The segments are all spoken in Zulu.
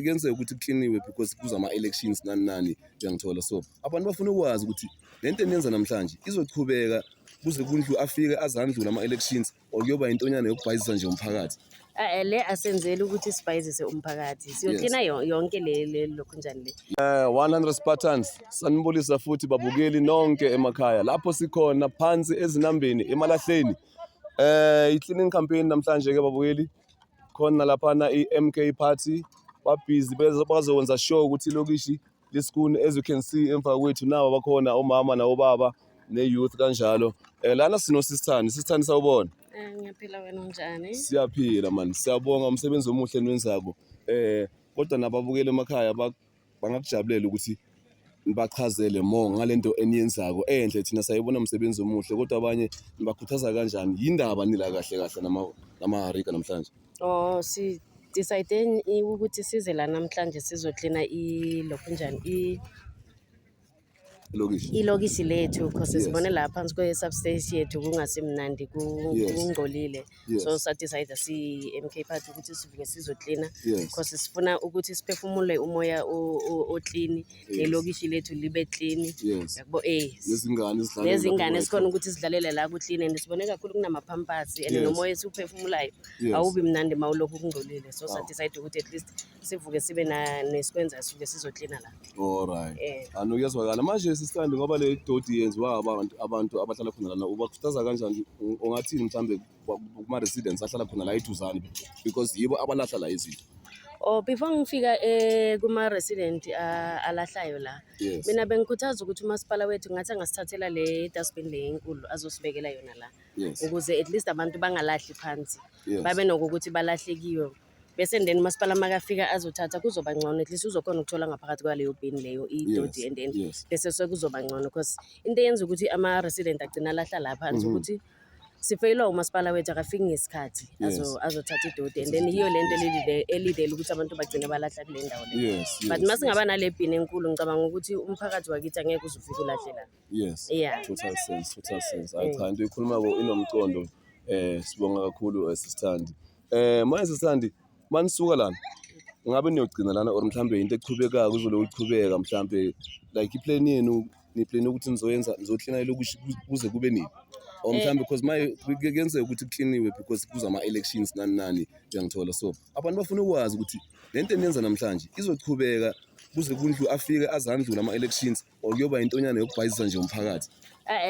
Kuyenzeka ukuthi kukliniwe because kuza ama-elections nani nani, uyangithola? So abantu bafuna ukwazi ukuthi le nto eniyenza namhlanje izochubeka kuze kundlu afike azandlula ama-elections or kuyoba intonyana yokubhayizisa nje umphakathi? Le asenzeli ukuthi sibhayizise umphakathi. Siyoklina yonke le lokhu njani le. 100 Spartans, sanibulisa futhi babukeli nonke emakhaya lapho sikhona phansi ezinambeni emalahleni. I-cleaning campaign namhlanje ke babukeli, khona laphana i-MK Party babhizi bazokwenza sure ukuthi ilokishi lisikuni. As you can see emva kwethu, nawo bakhona omama nawobaba ne-youth kanjalo. Lana sinosisithani. Sisithani, sawubona. Ngiyaphila, wena unjani? Siyaphila man, siyabonga umsebenzi omuhle eniwenzako. Kodwa nababukeli emakhaya bangakujabulela ukuthi nibachazele more ngalento eniyenzako enhle. Thina sayibona umsebenzi omuhle, kodwa abanye nibakhuthaza kanjani? Yindaba nila kahle kahle namaharika namhlanje? Oh, si decide ukuthi size la namhlanje sizoklina i lokhu njani i ilokishi. Ilokishi lethu because sibone la phansi kwe-substation yethu kungasimnandi, kungcolile. So sa-decide si-MK Party ukuthi sivuke sizoklina because sifuna ukuthi siphefumule umoya o-clean, nelokishi lethu libe clean. Yabo. Nezingane zidlale. Nezingane sikhona ukuthi sidlalele la ku-clean, and sibone kakhulu kunama-pampers and nomoya esiwuphefumulayo awubi mnandi uma ulokhu kungcolile. So sa-decide ukuthi at least sivuke sibe nesikwenzayo, sivuke sizoklina la. Alright. Eh. Ano, kuyazwakala manje sisithandi, ngoba le doti yenziwa abantu abahlala khona lana. Ubakhuthaza kanjani? Ungathini mhlambe kuma-residents ahlala khona la eduzane, because yibo abalahla la izinto? Oh, before ngifika kuma-resident alahlayo la, mina bengikhuthaza ukuthi umasipala wethu ngathi angasithathela le dustbin le enkulu, azosibekela yona la, ukuze at least abantu bangalahli phansi, babe nokuthi balahle kiyo, bese then umasipala makafika azothatha, kuzoba ngcono. At least uzokhona ukuthola ngaphakathi kwaleyo bin leyo idoti, and then bese sekuzoba ngcono, because into eyenza ukuthi ama-resident agcina alahla la phansi ukuthi sifeyilwa umasipala wethu, akafiki ngesikhathi azothatha idoti, and then yiyo lento elidela ukuthi abantu bagcine balahla kule ndawo le. But uma singaba nale bin enkulu, ngicabanga ukuthi umphakathi wakithi angeke uze ufike ulahle la. Total sense, total sense. Hayi cha, into oyikhulumako inomcondo. Sibonga kakhulu, sisithandi. Manje sisithandi, manisuka lana, ngabe niyogcina lana or mhlambe into echubekayo kuzoloku ichubeka? Mhlambe like i-plan yenu, ni-plan ukuthi nizoyenza, nizoklina ilokishi kuze kube nini? Or mhlambe because maye kuyenzeka ukuthi kukliniwe because kuza ama-elections nani nani, uyangithola? So abantu bafuna ukwazi ukuthi le nto eniyenza namhlanje izochubeka kuze kundlu afike azandlula ama-elections or kuyoba intonyana yokubhayizisa nje umphakathi?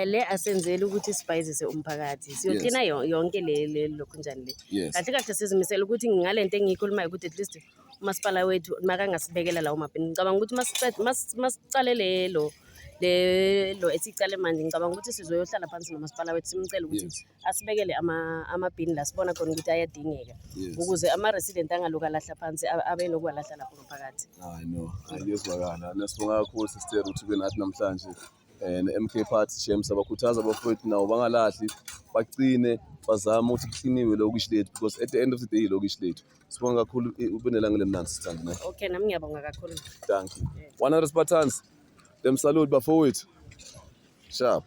Le asenzeli ukuthi sibhayizise umphakathi. Siyoklina yonke le lokhu njani le. Kahle kahle sizimisele ukuthi ngale nto engiyikhulumayo, ukuthi at least umasipala wethu makangasibekela lawo mabhini. Ngicabanga ukuthi masicale lelo lelo esicale manje, ngicabanga ukuthi sizoyohlala phansi nomasipala wethu, simcele ukuthi asibekele amabhini la sibona khona ukuthi ayadingeka, ukuze ama-resident angaloku alahla phansi, abe nokuwalahla lapho ngaphakathi. Hayi no, hayi kuyezwakala. Nasibonga kakhulu sister ukuthi ube nathi namhlanje. Ne-MK Party shem, sabakhuthaza abafowethu nawo bangalahli, bagcine bazame ukuthi kukliniwe lokishi lethu, because at the end of the day ilokishi lethu. Sibonga kakhulu, ube nelanga elimnandi sithandi, ne. Okay, nami ngiyabonga kakhulu. Thank you. 100 Spartans. Them salute bafowethu. Sharp.